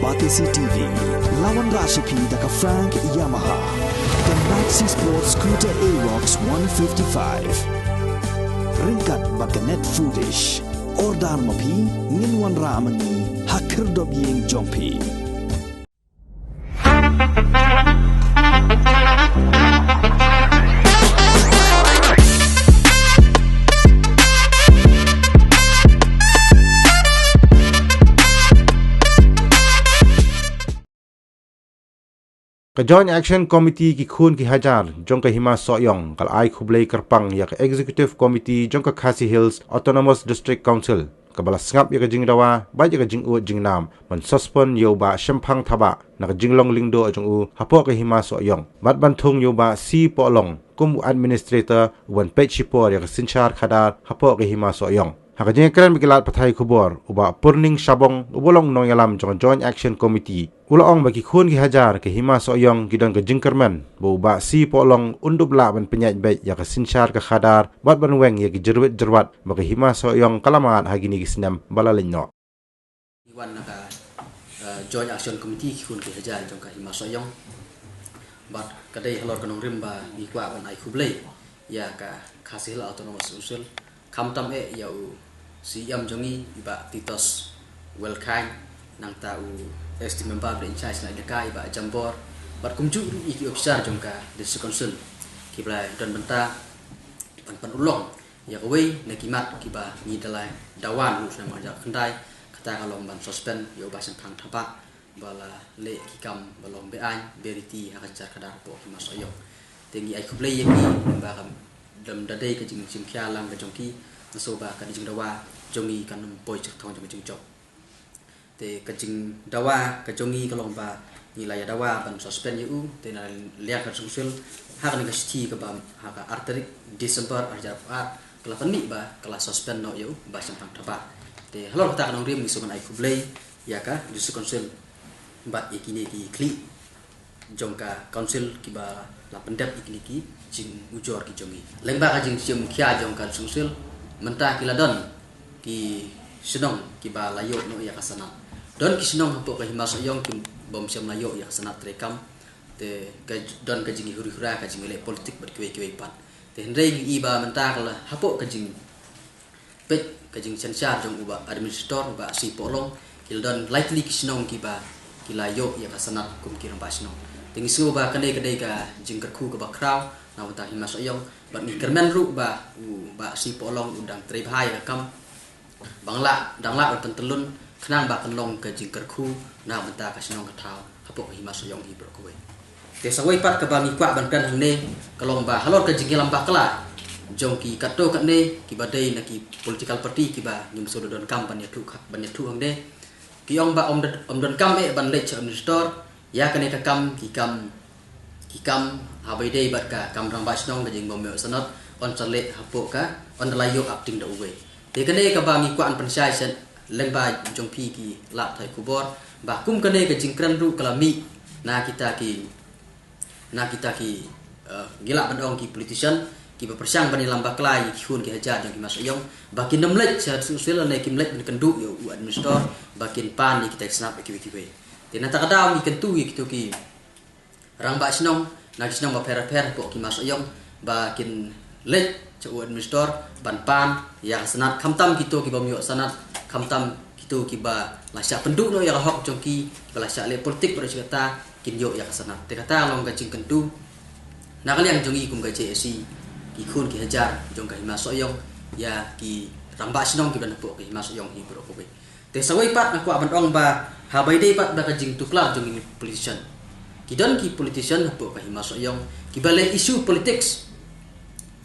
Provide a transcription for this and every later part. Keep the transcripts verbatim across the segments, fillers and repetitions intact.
Batesi T V, la wanrah sha phi da ka Frank Yamaha, ka Maxi Sport Scooter Aerox one fifty-five. Ryngkat bad ka Net Foodish. Order ma phi, ngin wanrah ma ngi ha khyrdop ïing jong phi. Ka Joint Action Committee Ki Khun Ki Hajar jong ka Hima Sohiong ka la ai khublei kyrpang ïa ka Executive Committee jong ka Khasi Hills Autonomous District Council, kaba la sngap ïa ka jingdawa bad ïa ka jingud jingnam ban suspend ïa u Bah Shemphang Thabah na ka jinglong lyngdoh jong u hapoh ka Hima Sohiong, bad ban thung ïa u Bah C Pohlong kum u administrator uban peit shipor ïa ka synshar khadar hapoh ka Hima Sohiong. Ha ka jingïakren bad ki lad pathai khubor, u Bah Purning Shabong, uba long nongïalam jong ka Joint Action Committee, u la ong ba ki khun ki hajar ka Hima Sohiong ki don ka jingkyrmen ba u Bah C Pohlong un dup lah ban pynïaid beit ïa ka synshar ka khadar bad ban weng ïa ki jyrwit jyrwat ba ka Hima Sohiong ka la mad ha kine ki snem ba la leit noh. Ngi wan na ka, eh, Joint Action Committee Ki Khun Ki Hajar jong ka Hima Sohiong. Bad ka dei halor ka nongrim ba ngi kwah ban ai khublei ïa ka Khasi Hills Autonomous Council, khamtam eh ïa u C E M jong ngi, i Bah Titos Welkhein, nangta u S T member ba in charge na ka Ïalehkai, i Bah Jambor, bad kumjuh ruh ïa ki officer jong ka District Council kiba la don bynta ban pynurlong ïa kawei na ki mat kiba ngi da la dawa naduh u snem ar hajar khyndai, kata ka long ban suspend ïa u Bah Shemphang Thabah ba la leh ki kam ba long be-aiñ, beriti ha ka synshar khadar hapoh Hima Sohiong. Te ngi ai khublei ïa ki, ba ka dei da dei ka jingshim khia lang ka jong ki, nga sngew ba ka jingdawa jong ngi kan ym poi sha ka thong jong ka jingjop. Te ka jingdawa ka jong ngi ka long ba ngi la ïa dawa ban suspend ïa u, te na liang ka District Council ha kane ka shithi kaba ha ka ar tarik December ar hajar arphew ar ka la pynmih ba ka la suspend noh ïa u Bah Shemphang Thabah. Te halor kata ka nongrim ngi sngewbha ban ai khublei ïa ka District Council bad ïa kine ki khlieh jong ka Council kiba la pyndep ïa kine ki jingujor ki jong ngi. Lyngba ka jingshim khia jong ka Council, mynta ki la don ki shnong kiba la ïoh noh ïa ka sanad. Don ki shnong hapoh ka Hima Sohiong ki bym shym la ïoh ïa ka sanad treikam. Te ka don ka jingïahuri hura, ka jingïaleh politik bad kiwei kiwei pat. Te hynrei ngi i ba mynta ka la hapoh ka jing peit ka jingsynshar jong u Bah Administrator, u Bah C Pohlong, ki la don lai tylli ki shnong kiba ki la ïoh ïa ka sanad kum ki rangbah shnong. Te ngi sngew ba kane ka dei ka jingkyrkhu kaba khraw na ka bynta Hima Sohiong, bad ngi kyrmen ruh ba u Bah C Pohlong u dang trei bha ïa ka kam, ba nga lah, dang lah ban pyntyllun khnang ba kan long ka jingkyrkhu na ka bynta ka shnong ka thaw hapoh ka Hima Sohiong hi baroh kawei. Te sa kawei pat kaba ngi kwah ban kren hangne ka long ba halor ka jingïalam bakla jong ki katto katne kiba dei na ki political party kiba ngim sngewdon kam ban ïathuh, ban ïathuh hangne. Ki ong ba ym don, ym don kam eh ban leit sha Administrator ïa kane ka kam, ki kam, ki kam haba ïadei bad ka kam rangbah shnong, ka jingbym ïoh sanad yn sa leh hapoh ka, yn da la ïoh apting da uwei. Te kane kaba ngi kwah ban pynshai sha lyngba jong phi ki lad pathai khubor, ba kum kane ka jingkren ruh ka la mih na kita ki, na kita ki, eh, ngi lah ban ong ki politician kiba pyrshang ban ïalam bakla ïa ki khun ki hajar jong ka Hima Sohiong, ba kin ym leit sha District Council lane kim leit ban kynduh ïa u Administrator, ba kin pan ïa kita ki sanad ïa kiwei kiwei. Te na kata ka daw ngi kyntu ïa kito ki rangbah shnong na ki shnong bapher bapher hapoh ka Hima Sohiong ba kin leit sha u Administrator ban pan ïa ka sanad, khamtam kito ki bym ïoh sanad, khamtam kito kiba la shah pynduh noh ïa ka hok jong ki, kiba la shah leh politik baroh shi katta, kin ïoh ïa ka sanad. Te kata long ka jingkyntu na ka liang jong ngi kum ka J A C, ki khun ki hajar jong ka Hima Sohiong, ïa ki rangbah shnong kiba don hapoh ka Hima Sohiong hi baroh kawei. Te sa kawei pat nga kwah ban ong ba haba ïadei pat bad ka jingtuklar jong ki politician, ki don ki politician hapoh ka Hima Sohiong kiba leh issue politics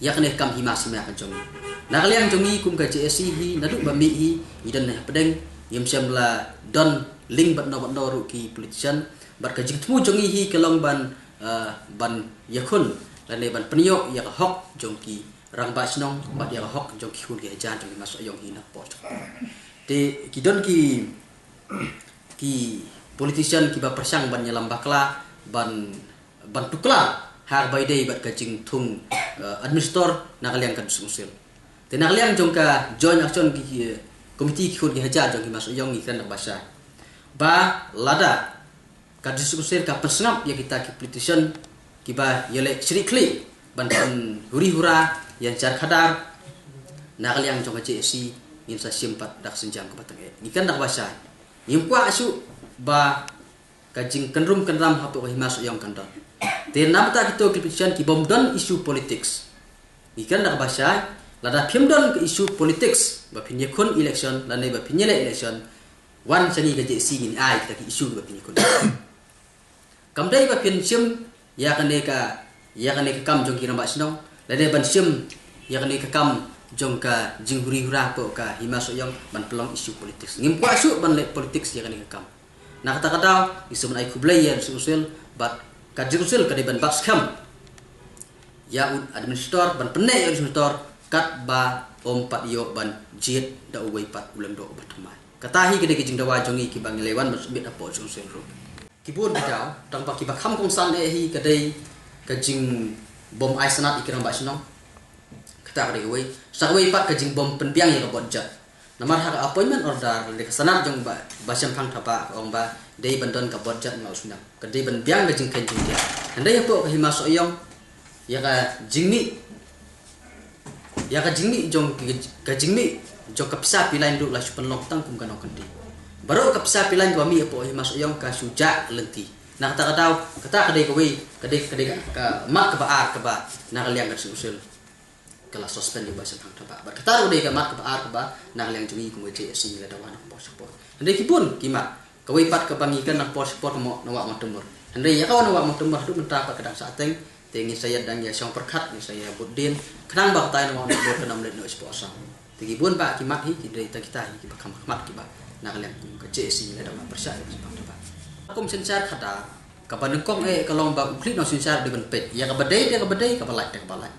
ïa kane ka kam hima sima ka jong ngi. Na ka liang jong ngi kum ka J A C hi, naduh ba mih hi ngi don hapdeng, ngim shym la don link bad no bad no ruh ki politician, bad ka jingthmu jong ngi hi ka long ban, eh, ban ïakhun lane ban pynïoh ïa ka hok jong ki rangbah shnong bad ïa ka hok jong ki khun ki hajar jong ka Hima Sohiong hi na ka por jong ka por. Te ki don ki, ki politician kiba pyrshang ban ïalam bakla ban, ban tuklar haba ïadei bad ka jingthung, eh, Administrator na ka liang ka District Council. Te na ka liang jong ka Joint Action ki, ki, Committee ki khun ki hajar jong ka Hima Sohiong ngi kren da kaba shai. Ba lada ka District Council ka pynsngap ïa kita ki politician kiba ïaleh shriek khlieh ban pynhuri hura ïa ka jar khadar na ka liang jong ka J A C, ngin sa shim pat da ka sienjam kaba tang eh. Ngi kren da kaba shai. Ngim kwah shuh ba ka jingkynrum kynram hapoh ka Hima Sohiong kan don. Te namar kito ki politician ki bym don issue politics. Ngi kren da kaba shai, lada phim don ka issue politics ba phin ïakhun election lane ba phin ïaleh election, wan sha ngi ka J A C ngin ai kita ki issue ba phin ïakhun. Kam dei ba phin shim ïa kane ka, ïa kane ka kam jong ki rangbah shnong, lane ban shim ïa kane ka kam jong ka jinghuri hura hapoh ka Hima Sohiong ban pynlong issue politics. Ngim kwah shuh ban leh politics ïa kane ka kam. Na kata ka daw, ngi sngewbha ai khublei ïa ka District Council, bad ka District Council ka dei ban bat skhem ïa u administrator, ban pynneh ïa u administrator katba ym pat ïoh ban jied da uwei pat u lyngdoh uba thymmai. Kata hi ka dei ka jingdawa jong ngi kiba ngi la wan ban submit hapoh District Council ruh. Ki bun ki daw, tang ba kiba kham kongsan eh hi ka dei ka jingbym ai sanad ïa ki rangbah shnong. Kata ka dei kawei. Sa kawei pat ka jingbym pynbiang ïa ka budget. Namar ha ka appointment order, lane ka sanad jong Bah, Bah Shemphang Thabah ka ong ba dei ban don ka budget na u snem. Ka dei ban biang ka jingkheiñ jingtiar. Hynrei hapoh ka Hima Sohiong, ïa ka jingmih, ïa ka jingmih jong, ka jingmih jong ka pisa pilain ruh la shu pynlong tang kum ka nongkyndit. Baroh ka pisa pilain kaba mih hapoh Hima Sohiong ka shu jah lynti. Na kata ka daw, kata ka dei kawei, ka dei, ka dei ka mat kaba ar kaba na ka liang ka District Council ka la suspend ïa u Bah Shemphang Thabah. Bad kata ruh dei ka mat kaba ar kaba na ka liang jong ngi kum ka J A C ngi la dawa na ka por sha ka por. Hynrei ki bun ki mat, kawei pat kaba ngi kren na ka por sha ka por ka Mawtymur. Hynrei ïa ka Mawtymur haduh mynta pat ka dang sah teng, te ngin sa ïa dang ïa shong pyrkhat, ngin sa ïa bud dien, khnang ba katai ka Mawtymur kan ym leit noh sha ka por sha. Te ki bun bah ki mat hi, ki dei tang kita hi kiba kham khmat kiba na ka liang kum ka J A C ngi la dawa pyrshah ïa u Bah Shemphang Thabah. Kum synshar khadar, kaba nyngkong eh ka long ba u khlieh nongsynshar u dei ban peit ïa kaba dei te kaba dei, kaba lait te kaba lait.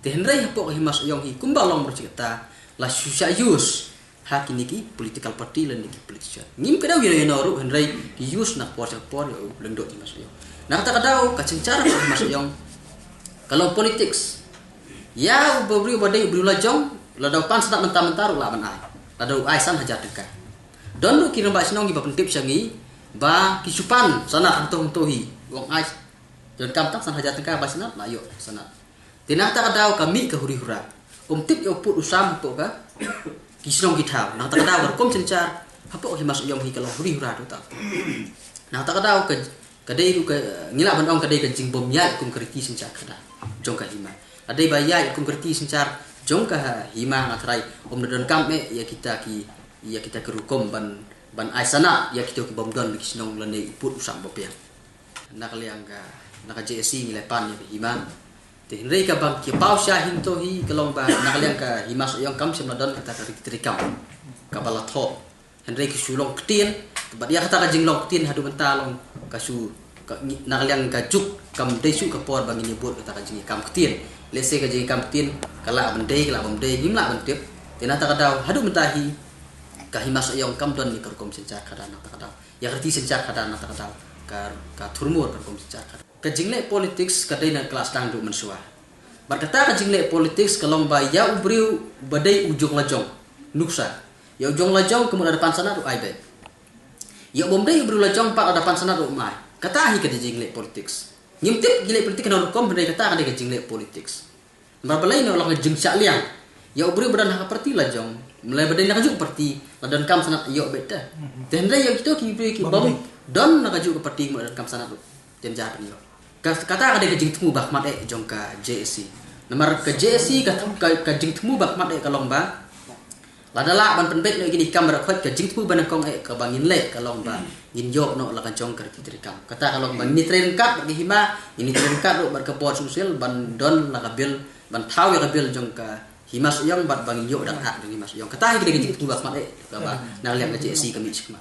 Te hynrei hapoh ka Hima Sohiong hi kumba long murshit kata, la shu shah use ha kine ki political party lane ki politician. Ngim kdew ïa ïa no ruh, hynrei ki use na ka por sha ka por ïa u lyngdoh Hima Sohiong. Na kata ka daw ka synshar hapoh Hima Sohiong ka long politics. Ïa uba briew ba dei u briew lajong, lada u pan sanad mynta mynta ruh lah ban ai. Lada u ai san hajar tyngka. Don ruh ki rangbah shnong kiba pyntip sha ngi ba ki shu pan sanad hangto hangto hi. U ong ai, donkam tang san hajar tyngka bai sanad, la ïoh sanad. Te na kata ka daw ka mih ka huri hura. Ym tip ïa u pud u sam hapoh ka, ki shnong ki thaw. Na kata ka daw ka rukom synshar hapoh ka Hima Sohiong hi ka long huri hura tu ta. Na kata ka daw ka, ka dei ruh ka, ngi lah ban ong ka dei ka jingbym ïaid kum ka riti synshar khadar jong ka hima. Ka dei ba ïaid kum ka riti synshar jong ka hima, nga tharai ym da donkam eh ïa kita ki, ïa kita ki rukom ban, ban ai sanad ïa kito ki bym don ki shnong lane u pud u sam ba biang. Na ka liang ka, na ka J A C ngi la pan ïa ka hima. Te hynrei kaba ki paw sha hangto hi ka long ba na ka liang ka Hima Sohiong kam shym la don kata ka riti treikam kaba la thoh. Hynrei ki shu long ktien, bad ïa kata ka jinglong ktien haduh mynta long ka shu, ka, na ka liang ka juk kam dei shuh ka por ba ngin ïa bud kata ka jingïakam ktien. Lehse ka jingïakam ktien ka lah ban dei, ka lah bym dei, ngim lah ban tip. Te na kata ka daw haduh mynta hi ka Hima Sohiong kam don ïa ka rukom synshar khadar na kata ka daw. Ïa ka riti synshar khadar na kata ka daw, ka, ka thurmur ka rukom synshar khadar. Ka jingleh politics ka dei na ka la sdang duh mynshuwa. Bad kata ka jingleh politics ka long ba ïa u briew ba dei u jong lajong, nuksa. Ïa u jong lajong ka mut lada pan sanad ruh ai beit. Ïa u bym dei u briew lajong pat lada pan sanad ruh um ai. Kata hi ka dei jingleh politics. Ngim tip ki leh politics na rukom, hynrei kata ka dei ka jingleh politics. Namar balei, na ka long ka jingshah liang. Ïa u briew ba don ha ka party lajong, mynlei ba dei na kajuh ka party, la donkam sanad ïoh beit te. Te hynrei ïa kito ki briew ki bym don na kajuh ka party, mut la donkam sanad ruh, te ym jia pynïoh. Ka, kata ka dei ka jingthmu ba khmat eh jong ka J A C. Namar ka J A C ka, ka, ka jingthmu ba khmat eh ka long ba lada lah ban pynbeit noh ïa kine ki kam baroh khoit, ka jingthmu ba nyngkong eh kaba ngin leh ka long ba ngin ïoh noh la ka jong ka riti treikam. Kata ka long ba ngin ïatrei ryngkat bad ka hima, ngin ïatrei ryngkat ruh bad ka bor sumsel ban don la ka bill, ban thaw ïa ka bill jong ka Hima Sohiong bad ba ngin ïoh da ka Act jong Hima Sohiong. Kata hi ka dei ka jingthmu ba khmat eh kaba na ka liang ka J A C ka mih shakhmat.